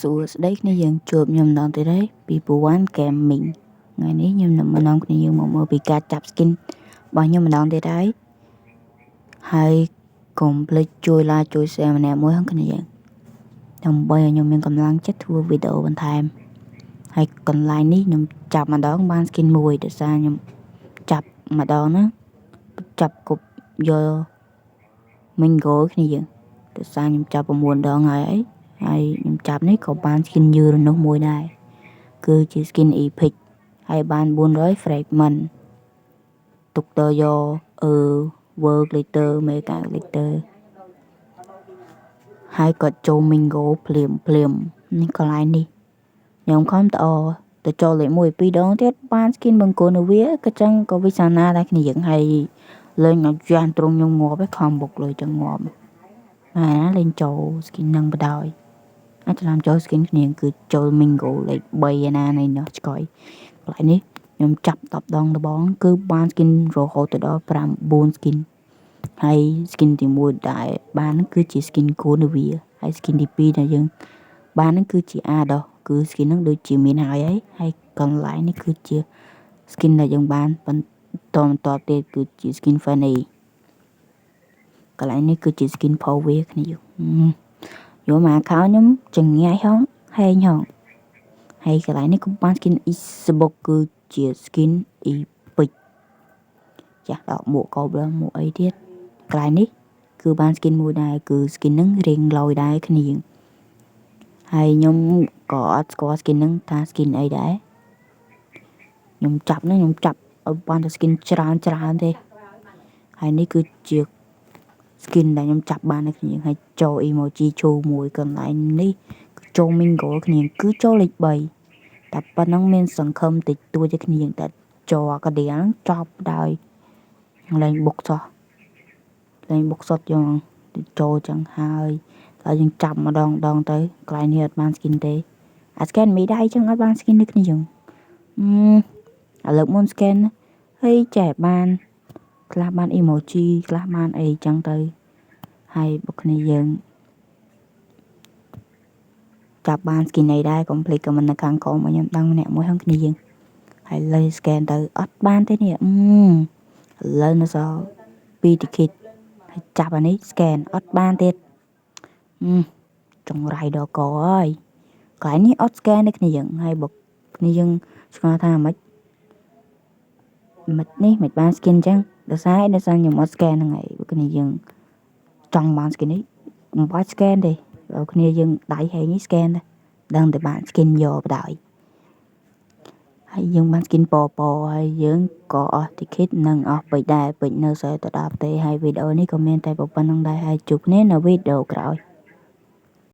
សួស្តីគ្នាយើងជួបខ្ញុំម្ដងទៀតហើយពីពូវ៉ាន់ Gaming ថ្ងៃនេះខ្ញុំនឹងមកនាំគ្នាយើងមកមើលពីការចាប់ skin របស់ខ្ញុំម្ដងទៀតហើយហើយកុំភ្លេចជួយ like ជួយ share ម្នាក់មួយហ្នឹងគ្នាយើងដើម្បីឲ្យខ្ញុំមានកម្លាំងចិត្តធ្វើវីដេអូបន្ថែមហើយកន្លែងនេះខ្ញុំចាប់ម្ដងបាន skin មួយដោយសារខ្ញុំចាប់ម្ដងណាចាប់គប់យក Mingo គ្នាយើងដោយសារខ្ញុំចាប់9ដងហើយអីហើយខ្ញុំចាប់នេះក៏បាន skin Uranus មួយដែរគឺជា skin epic ហើយបាន400 fragment ទុកទៅយកអឺ world glitter mega glitter ហើយក៏ចូល Mingo ភ្លាមភ្លាមនេះកន្លែងនេះខ្ញុំខំតអទៅចូលលេខ1 2ដងទៀតបាន skin បង្គោលនៅវាក៏ចឹងក៏វិសាណាដែរគ្នាយើងហើយលេងឲ្យយ៉ានត្រង់ខ្ញុំងាប់ឯងខំបុកលុយចឹងងាប់ណាណាលេងចូល skin នឹងបដ ாய் អាចច្រឡំចូល skin គ្នាគឺចូល Mingo លេខ3ឯណានៃនោះឆ្កយកន្លែងនេះខ្ញុំចាប់10ដងដបងគឺបាន skin រហូតទៅដល់9 skin ហើយ skin ទី1ដែលបានគឺជា skin Guinevere ហើយ skin ទី2ដែលយើងបានហ្នឹងគឺជា Ados គឺ skin ហ្នឹងដូចជាមានហើយហើយហើយកន្លែងនេះគឺជា skin ដែលយើងបានបន្តបន្តទៀតគឺជា skin Fanny កន្លែងនេះគឺជា skin Power គ្នាយកមកខោខ្ញុំចងាយហងហែងហងហើយកន្លែងនេះក៏បាន skin Isabok គឺជា skin Epic ចាស់ដកមួកកោបដល់មួកអីទៀតកន្លែងនេះគឺបាន skin មួយដែរគឺ skin ហ្នឹងរៀងឡយដែរគ្នាហើយខ្ញុំក៏អត់ស្គាល់ skin ហ្នឹងថា skin អីដែរខ្ញុំចាប់ហ្នឹងខ្ញុំចាប់ឲ្យបានតែ skin ច្រើនច្រើនទេហើយនេះគឺជា skin ដែលខ្ញុំចាប់បាននៅគ្នាហើយចូល emoji ឈូមួយកន្លែងនេះចូល mingle គ្នាគឺចូលលេខ3តែប៉ុណ្ណឹងមានសង្ឃឹមតិចតួចគ្នាតែចូលអាកាឌៀហ្នឹងចប់ដោយលែងបុកសោះលែងបុកសុតយកចូលចឹងហើយហើយយើងចាប់ម្ដងម្ដងទៅកន្លែងនេះអត់បាន skin ទេអា scan មីដៃចឹងអត់បាន skin ដូចគ្នាចឹងអឺឥឡូវមុន scan ហើយចែបានខ្លះបាន emoji ខ្លះបានអីចឹងទៅហើយបុកគ្នាយើងចាប់បាន skin អីដែរកុំភ្លេច comment នៅខាងក្រោមឲ្យខ្ញុំដឹងម្នាក់មួយហ្នឹងគ្នាយើងហើយលើ scan ទៅអត់បានទេនេះអឺឥឡូវនៅសល់2 ticket ហើយចាប់អានេះ scan អត់បានទៀតអឺចង្រៃដល់កហើយកន្លែងនេះអត់ scan ទេគ្នាយើងហើយបើគ្នាយើងឆ្ងល់ថាម៉េចមិននេះមិនបាន skin អញ្ចឹងដោយសារខ្ញុំអត់ scan ហ្នឹងហើយបើគ្នាយើងចង់បាន skin នេះមិនបាច់ scan ទេបើគ្នាយើងដៃហែងនេះ scan ដែរដឹងតែបាន skin យកបដ ாய் ហើយយើងបាន skin ពពហើយយើងក៏អស់ ticket និងអស់ពេជ្រដែរពេជ្រនៅសល់តែ10ទេហើយវីដេអូនេះក៏មានតែប៉ុណ្្នឹងដែរហើយជួបគ្នានៅវីដេអូក្រោយ។